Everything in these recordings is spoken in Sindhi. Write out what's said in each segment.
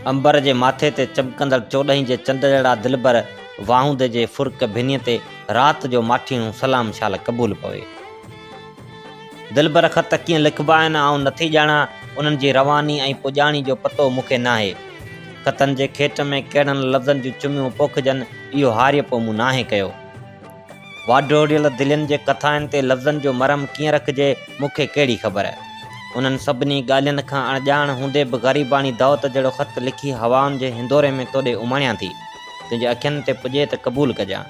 امبر جي ماٿي تي چمڪندڙ چوڏهين جي چنڊ جهڙا دلبر واهوندي جي فرق ڀنيء تي رات جو ماٺيڻو سلام شال قبول پوي. دلبر خط ڪيئن لکبا آهن آئون نٿي ڄاڻان، انهن جي رواني ۽ پڄاڻي جو پتو مون کي ناهي. خطن جي کيٽ ۾ ڪهڙن لفظن جون چميون پوکجن اهو هاريپو مون ناهي ڪيو. واڍوڙيل دلين جي ڪٿائن تي لفظن جو مرهم ڪيئن رکجي، مون کي ڪهڙي خبر. انهن سڀني ڳالهين کان اڻڄاڻ هوندي به غريباڻي دعوت جهڙو خط لکي هوائن جي هندوري ۾ توڏي اماڻيان ٿي. تنهنجي اکين تي پڄي ته قبول ڪجان.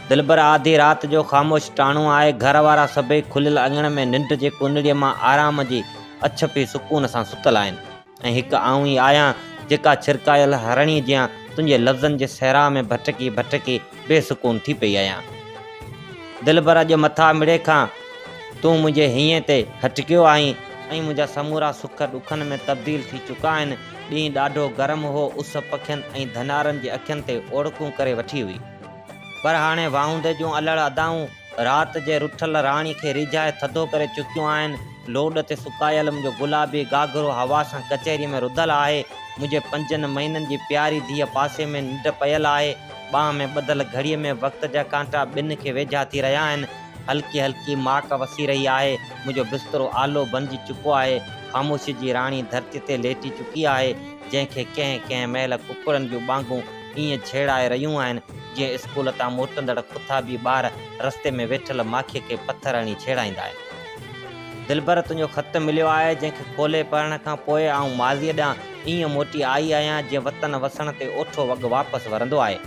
دلبر آڌي رات جو خاموش ٽاڻو آهي. گهر وارا سڀئي کليل اڱڻ ۾ ننڊ جي ڪونڙيء مان آرام جي اڇ پي سڪون سان ستل آهن. ۽ هڪ آئون ئي آهيان، جيڪا ڇرڪايل هرڻيء جيان تنهنجي لفظن جي صحرا ۾ ڀٽڪي ڀٽڪي بي سڪون ٿي پئي آهيان. دلبر اڄ مٿا مڙي کان تون منهنجي هينئين تي هٽڪيو آهين ۽ منهنجا سمورا سک ڏکن ۾ تبديل ٿي چڪا آهن. ڏينهن ڏاڍو گرم هو، اس پکين ۽ ڌنارن جي اکين تي اوڙڪون ڪري وٺي هئي. پر هاڻي واهوندي جون الڙ ادائون رات جي رٺل راڻي کي ريجهائي ٿڌو ڪري چڪيون آهن. لوڏ تي سڪايل منهنجو گلابي گهاگهرو هوا سان ڪچهريء ۾ رڌل آهي. منهنجي پنجن مهينن جي پياري ڌيء پاسي ۾ ننڊ پيل آهي. ٻانهن ۾ ٻڌل گهڙيء ۾ وقت جا ڪانٽا ٻن کي ويجها ٿي رهيا آهن. هلڪي هلڪي ماڪ وسي رهي آهي. منهنجو بسترو آلو بنجي چڪو آهي. خاموشيء جي راڻي ڌرتيء تي ليٽي چڪي آهي، جنهن کي ڪنهن ڪنهن مهل ڪڪڙن جون ٻانگون ائين جهيڙائي رهيون آهن، جيئن اسڪول تان موٽندڙ کٿابي ٻار رستي ۾ ويٺل ماکيء کي پٿر هڻي ڇيڙائيندا آهن. دلبر تنهنجو خط مليو آهي، جنهن کي کولي پڙهڻ کان پوء آئون ماضيء ڏانهن ائين موٽي آئي آهيان، جيئن وطن وسڻ تي اوٺو وڳ واپس ورندو آهي.